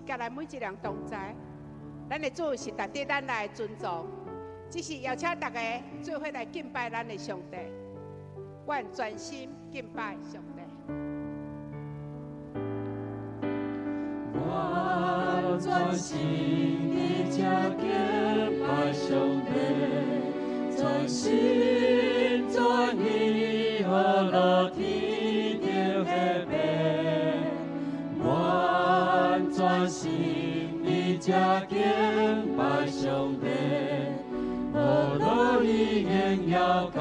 佮咱每一个人同在。咱的主是值得咱來尊重，只是邀請大家做伙來敬拜咱的上帝。阮專心敬拜上帝。我專心的敬拜上帝，專心專意學樂天頂的父。我專心的敬拜上帝，學樂伊榮耀到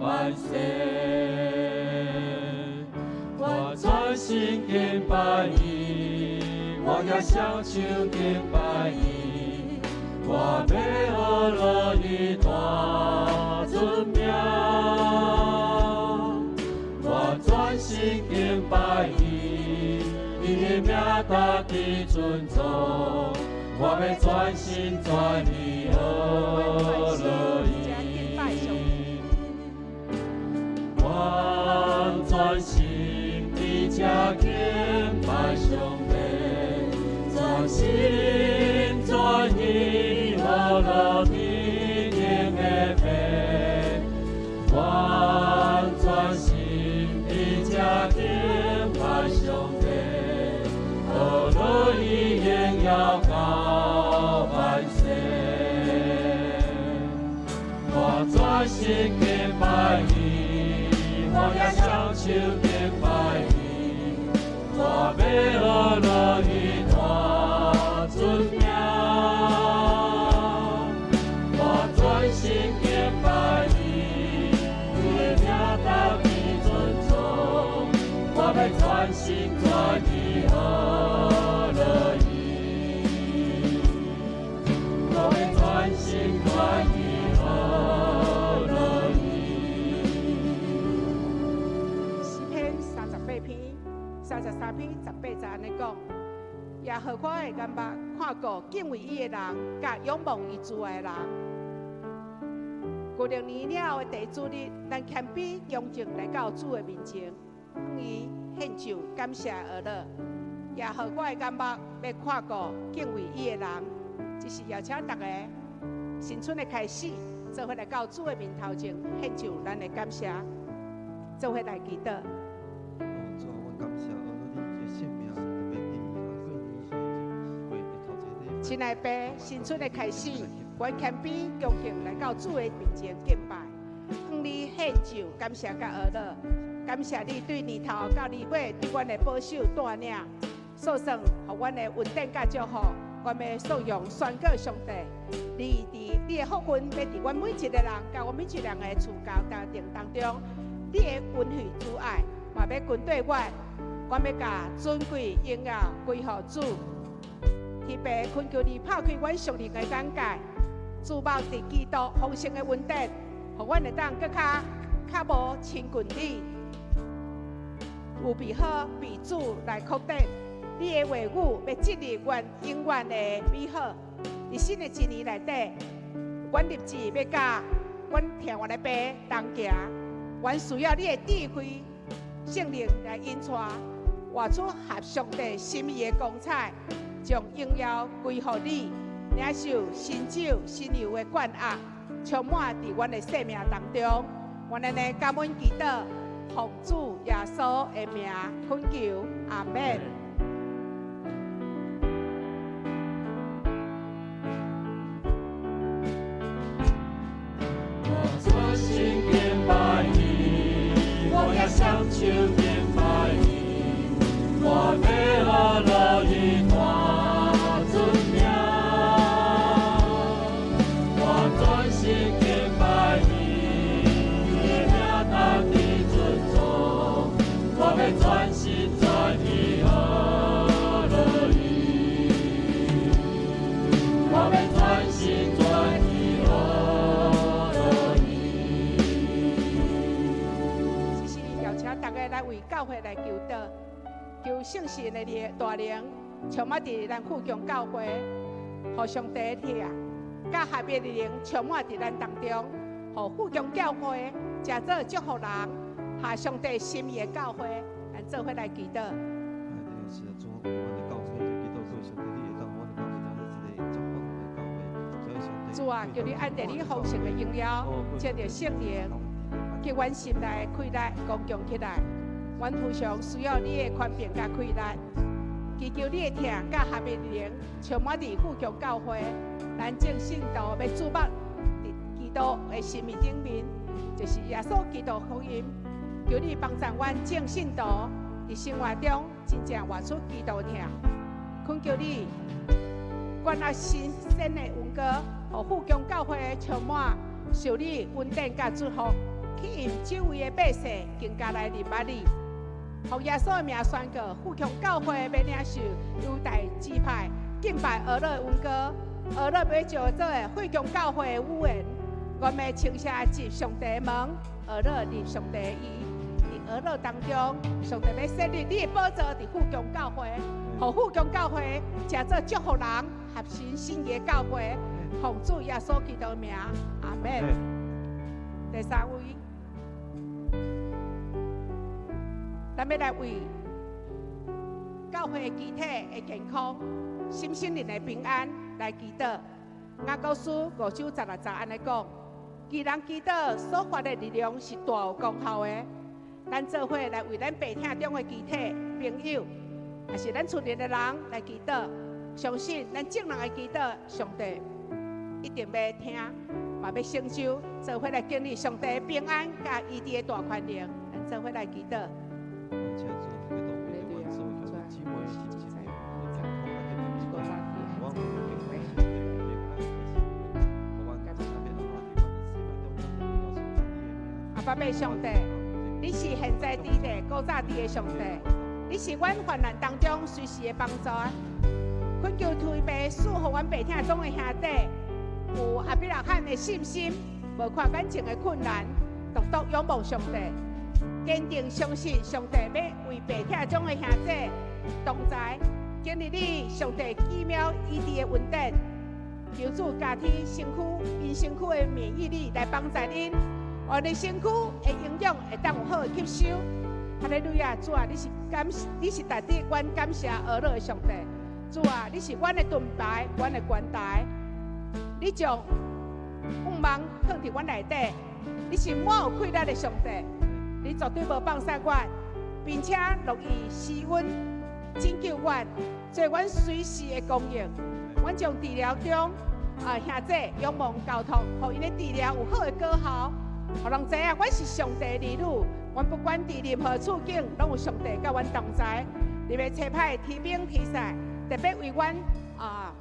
萬世。我專心敬拜伊，我舉雙手敬拜伊，我欲學樂伊大尊名。我專心敬拜伊，伊的名值得尊崇，我欲專心專意學樂伊。我專心的敬拜上帝，專心專意學樂天頂的父。我專心的敬拜上帝，學樂伊榮耀到萬世。我專心敬拜伊，我舉雙手敬拜伊，我欲學樂伊大尊名。我專心敬拜伊，伊的名值得尊崇，我欲專心專意學樂伊。我欲專心專意學樂伊。詩篇38篇，33篇18節按呢講：耶和華的眼目看顧敬畏伊的人，佮仰望伊慈愛的人。舊曆年了後的第一主日，咱謙卑恭敬來到主的面前，向伊獻上感謝的樂。耶和華的眼目欲看顧敬畏伊的人，這是邀請大家新春的開始，做伙來到主的面頭前獻上咱的感謝，做伙來祈禱。主啊，阮感謝阿你的聖名，特別佇過年過的頭一禮拜。親愛的爸，新春的開始，阮謙卑恭敬來到主的面前敬拜，向你獻上感謝佮阿樂，感謝你對年頭到年尾對阮的保守帶領，所算予阮的恩典佮祝福，阮欲頌揚宣告上帝，你佇你的福分欲佇阮每一個人，佮阮每一個人的厝家家庭當中，你的恩惠慈愛嘛欲跟綴阮，阮欲共尊貴榮耀歸予主。天父懇求你拍開阮屬靈的眼界，注目佇基督豐盛的恩典，予阮會當閣較較無親近你，預備好被主來擴展。你的話語欲進入阮永遠的美好。佇新的一年內底，阮立志欲佮阮疼阮的爸同行。阮需要你的智慧、聖靈來引帶，活出合上帝心意的光彩，將榮耀歸予你，領受新酒、新油的灌壓，充滿佇阮的生命當中。阮按呢感恩祈禱，奉主耶穌的名懇求，阿門。我專心敬拜伊，我舉雙手敬拜伊，我欲學樂伊大尊名。我專心敬拜伊，伊的名值得尊崇，我欲專心專意學樂伊。我欲專心專意學樂伊。這是邀請大家來為教會來求禱，求聖神的靈大能充滿佇咱富強教會，予上帝的疼，佮合一的靈充滿佇咱當中，予富強教會成做祝福人，合上帝心意的教會，咱做伙來祈禱。是啊，主啊，為阮的教會就祈禱，主啊，求你按著你豐盛的榮耀，藉著聖靈，叫阮心內的氣力剛強起來。阮非常需要你的權柄佮氣力，祈求你的疼佮合一靈，充滿佇富強教會。咱眾信徒欲注目佇基督的心意頂面，就是耶穌基督福音。求你幫助阮眾信徒佇生活中真正活出基督疼。懇求你關愛新鮮的恩膏，予富強教會充滿，受你恩典佮祝福，吸引周圍的百姓更加來認捌你。奉耶穌的名宣告，富強教會欲領受猶大支派敬拜俄勒恩膏，俄勒欲召做富強教會的語言，我們稱謝入上帝的門，俄勒入上帝的意。佇俄勒當中，上帝欲設立你的寶座佇富強教會，予富強教會成做祝福人合神心意的教會。奉主耶穌基督的名，阿門。第三位，咱欲來為教會的肢體的健康、身心靈的平安來祈禱。雅各書5章16節按呢講：義人祈禱所發的力量是大有功效的。咱做伙來為咱病疼中的肢體朋友，抑是咱厝內的人來祈禱，相信咱眾人的祈禱，上帝一定欲聽，嘛欲成就，做伙來經歷上帝的平安佮醫治的大權能。咱做伙來祈禱。請主基督為阮所有兄弟姊妹身心靈的健康來祈禱，阮有健康身體平安的心靈，予阮特別的話佇阮的生命中，咱榮耀頌讚你的名。阿爸父上帝，你是現在佇地、古早佇的上帝，你是阮患難當中隨時的幫助。懇求天父賜予阮病疼中的兄弟，有亞伯拉罕的信心，無看眼前的困難，獨獨仰望上帝，堅定相信上帝欲為病疼中的兄弟同在，經歷你上帝奇妙醫治的恩典，求主加添身軀𪜶身軀的免疫力來幫助𪜶，予𪜶身軀的營養會當有好的吸收。哈利路亞，主啊，你是感，你是值得阮感謝阿樂的上帝。主啊，你是阮的盾牌，阮的關台。你將盼望放佇阮內底，你是滿有氣力的上帝，你絕對無放捨阮，並且樂意施恩拯救阮，做阮隨時的供應。阮將治療中啊兄弟仰望交託，予𪜶的治療有好的果效，予人知影阮是上帝的兒女。阮不管佇任何處境，攏有上帝佮阮同在。你欲差派天兵天使，特別為阮啊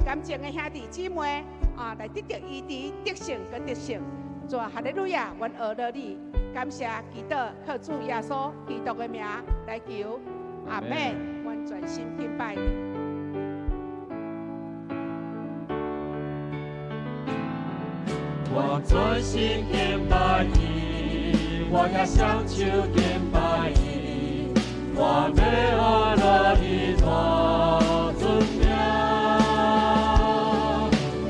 感情的兄弟姊妹啊來得著醫治、得勝佮得勝。主啊，哈利路亞！阮阿樂你，感謝祈禱，靠主耶穌基督的名來求，阿門。阮全心敬拜你。我專心敬拜你，我也雙手敬拜你，我欲阿樂你大尊名。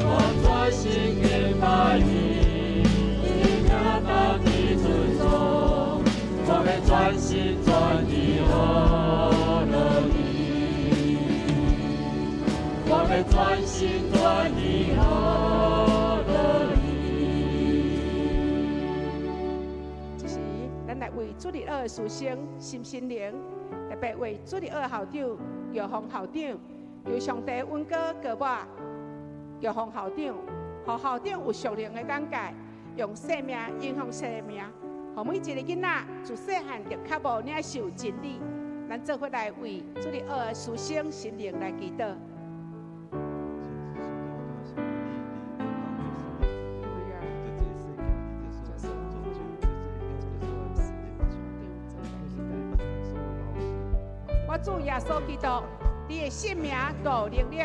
我專心敬拜你，你名當地尊崇，我欲專心專意阿樂你，我欲專心專意阿樂你。這時，咱來為主日學的師生心心靈，特別為主日學校長姚峰校長，求上帝恩膏膏抹姚峰校長，予校長有屬靈的眼界，用生命影響生命，予每一个囡仔自細漢就較無領受真理。咱做伙來為主日學的師生心靈來祈禱。我主耶穌基督，你的聖名大有能力，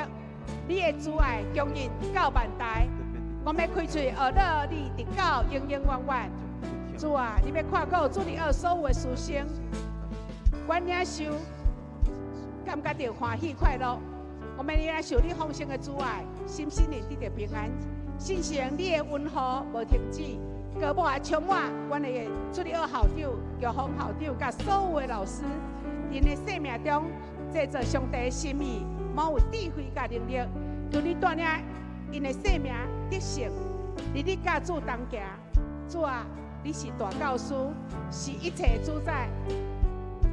你的慈愛強韌到萬代。我欲開喙學樂你，直到永永遠遠。主啊，你欲看顧主日學所有的師生，阮領受感覺著歡喜快樂。我們領受你豐盛的慈愛，心心靈得著平安，信心你的溫和無停止，膏抹充滿阮的主日學校長、玉峰校長佮所有的老師，𪜶的生命中製造上帝的心意，滿有智慧佮能力。求你帶領 𪜶的生命得勝，日日佮主同行。主啊，你是大教師，是一切的主宰。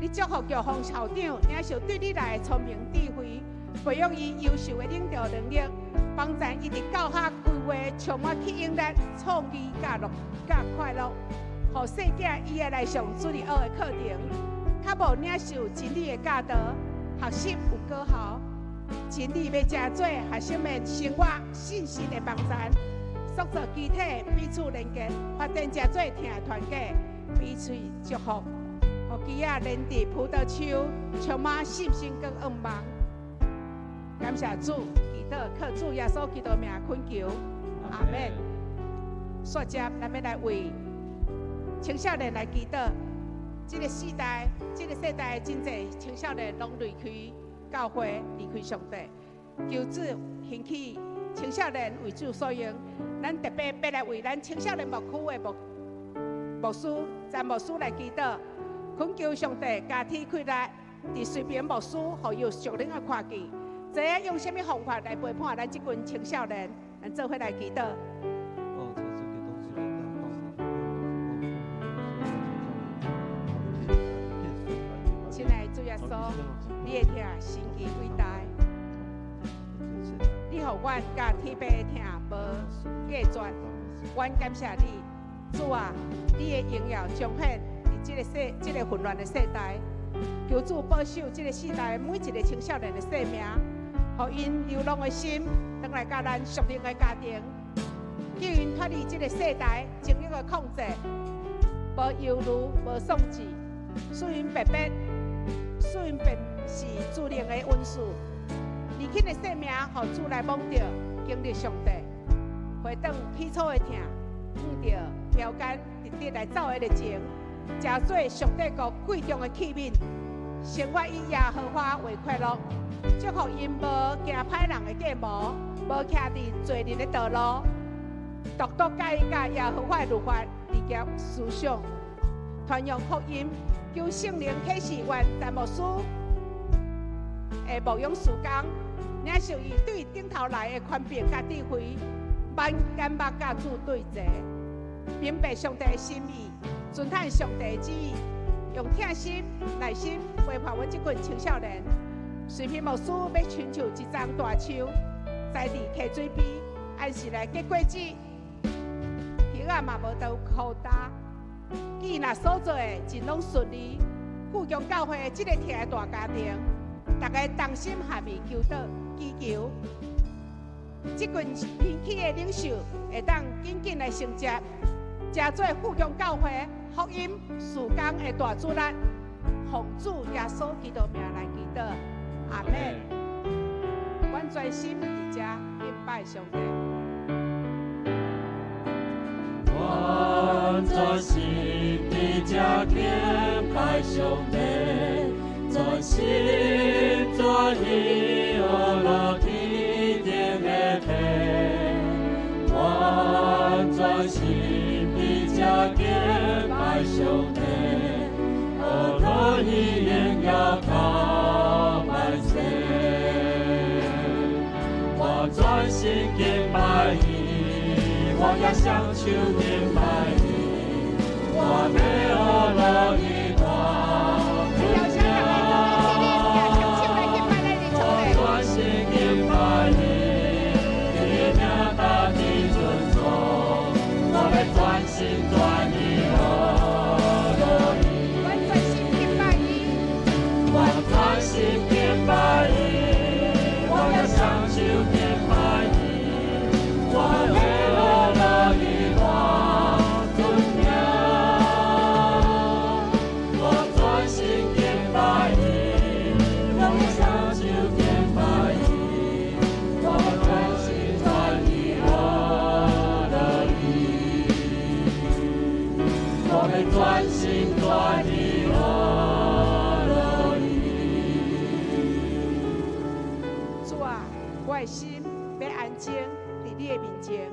你祝福玉峰校長領受對你來的聰明智慧，培育伊優秀的領導能力，幫助伊佇教學規劃充滿吸引力、創意佮樂佮快樂，予細囝伊會來上主日學的課程，較無領受真理的教導，學習有果效。真理欲成做學生的生活信心的幫助，塑造肢體彼此連結，發展成做疼的團體，彼此祝福。予枝仔連佇葡萄樹，充滿信心佮願望。感謝主，祈禱靠主耶穌基督名懇求，阿門。煞接，咱欲來為青少年來祈禱。這个世代，這个世代真濟青少年攏離開教會，離開上帝。求主興起青少年為主所用。咱特別欲來為咱青少年牧區的牧師、詹牧師來祈禱。懇求上帝加添氣力，佇隨便牧師，予伊有屬靈的看見，知影用啥物方法來陪伴咱這群青少年，咱做伙來祈禱。哦，求主給東西來大放的親愛的主耶穌，你的疼神奇偉大，你予阮佮天父的疼無隔絕，阮感謝你，主啊，你的榮耀彰顯佇這個混亂的世代，求主保守這個世代每一個青少年的生命，予𪜶流浪的心轉來佮咱屬靈的家庭，救𪜶脫離這個世代情慾的控制，無猶豫，無喪志，使𪜶白白，使𪜶辨識主靈的恩賜，年輕的生命，予主來摸著，經歷上帝，回轉起初的疼，向著標杆直直來走的情，成做上帝國貴重的器皿，生活以耶和華為快樂，祝福𪜶無驚歹人的計謀，無徛佇罪人的道路，獨獨佮意佮耶和華的律法日夜思想，傳揚福音，求聖靈啟示阮詹牧師的牧養事工，領受伊對頂頭來的權柄佮智慧，挽眼目佮主對齊，明白上帝的心意，遵行上帝的旨意，用疼心、耐心陪伴阮這群青少年。隨平牧師欲親像一叢大樹，栽佇溪水邊，按時來結果子，葉仔嘛無得枯焦。伊若所做的盡攏順利，富強教會這个疼的大家庭，逐家同心合意求禱祈求，這群興起的領袖會當緊緊來承接，成做富強教會福音事工的大主力，奉主耶穌基督名來祈禱，阿門。阮專心佇遮敬拜上帝。阮專心佇遮敬拜上帝，專心專意學樂天頂的父。阮專心佇遮敬拜上帝，學樂伊榮耀到萬世。我專心敬拜伊，我舉雙手敬拜伊，我欲學樂伊大邀請大家做伙起立，舉雙手來敬拜咱的我上帝。專心敬拜伊，你名大地尊崇，我欲專心專意學樂伊。阮專心敬拜伊，我專心敬拜伊，我舉雙手敬拜伊，我欲學樂伊大尊名。我專心敬拜伊，我舉雙手敬拜伊，我專心專意學樂伊。我欲專心專意學樂伊。主啊，我的心欲安靜佇你的面前，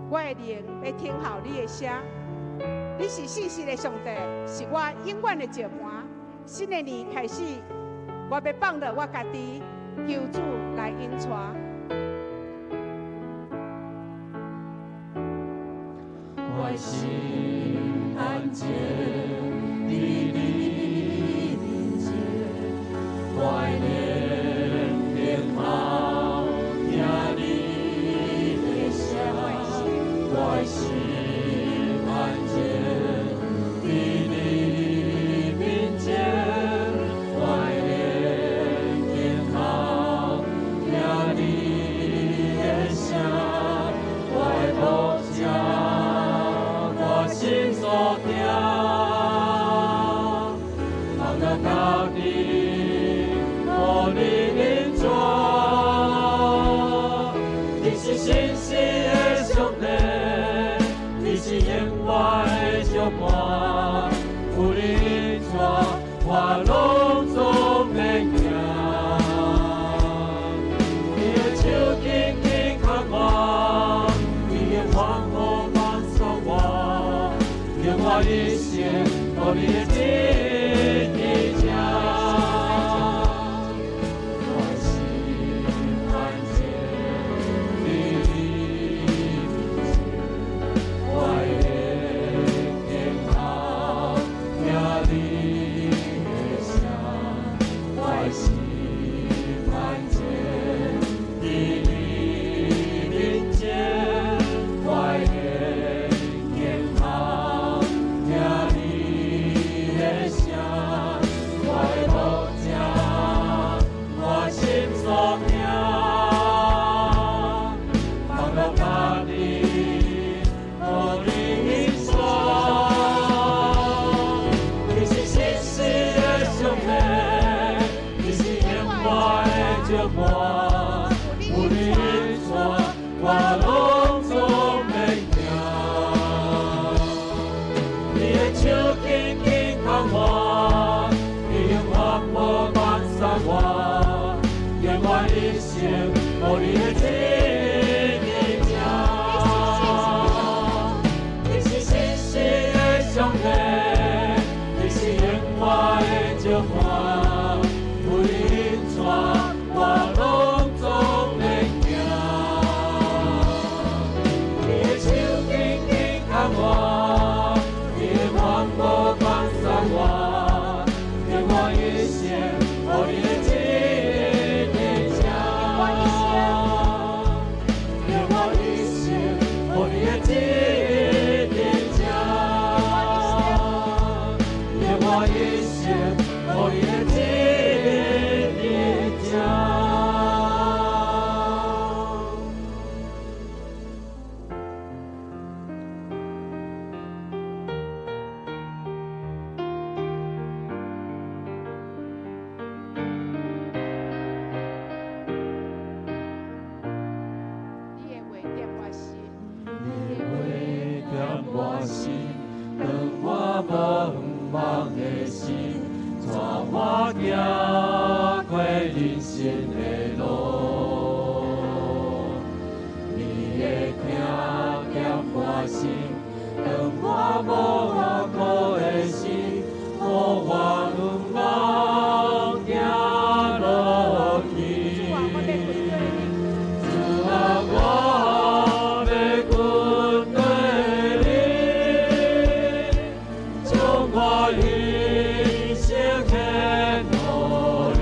我的靈欲聽候你的聲。你是信實的上帝，是我永遠的石磐。新的年開始，我欲放落我家己，求主來引帶。心安靜佇你面前，我的靈等候聽你的聲，我的心安靜佇你面前，我的靈等候聽你的聲，我的牧者，我心所疼，放落家己，予你引帶。你是信實的上帝，你是永遠的石伴，有你引帶，我攏總免驚。你的手緊緊牽我，你的寬厚幫助我，用我一生予你的旨意行。我的心安靜佇你面前，我的靈等候聽你的聲，我的心安靜佇你面前，我的靈等候聽你的聲，我的牧者，我心所疼，放落家己，予你引帶。你是信實的上帝，你是永遠的石伴，有你引帶，我攏總免驚。你的手緊緊牽我，你用法無放鬆我，用我一生予你的旨意行。你是信實的上帝，你是永遠的石伴，有你引帶，我攏總免驚。你的手緊緊牽我，你的寬無放鬆我，用我一生予你的旨意行。用我一生予你的旨意行。用我一生予你的旨意行。你的話點我心，你的話點我心，當我無望的時，帶我行過人生的路。你的疼點我心，當我無依靠的時，予我向望行落去。主啊，我欲跟隨你，主啊，我欲跟隨你，將我一生獻予你，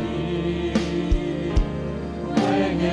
永遠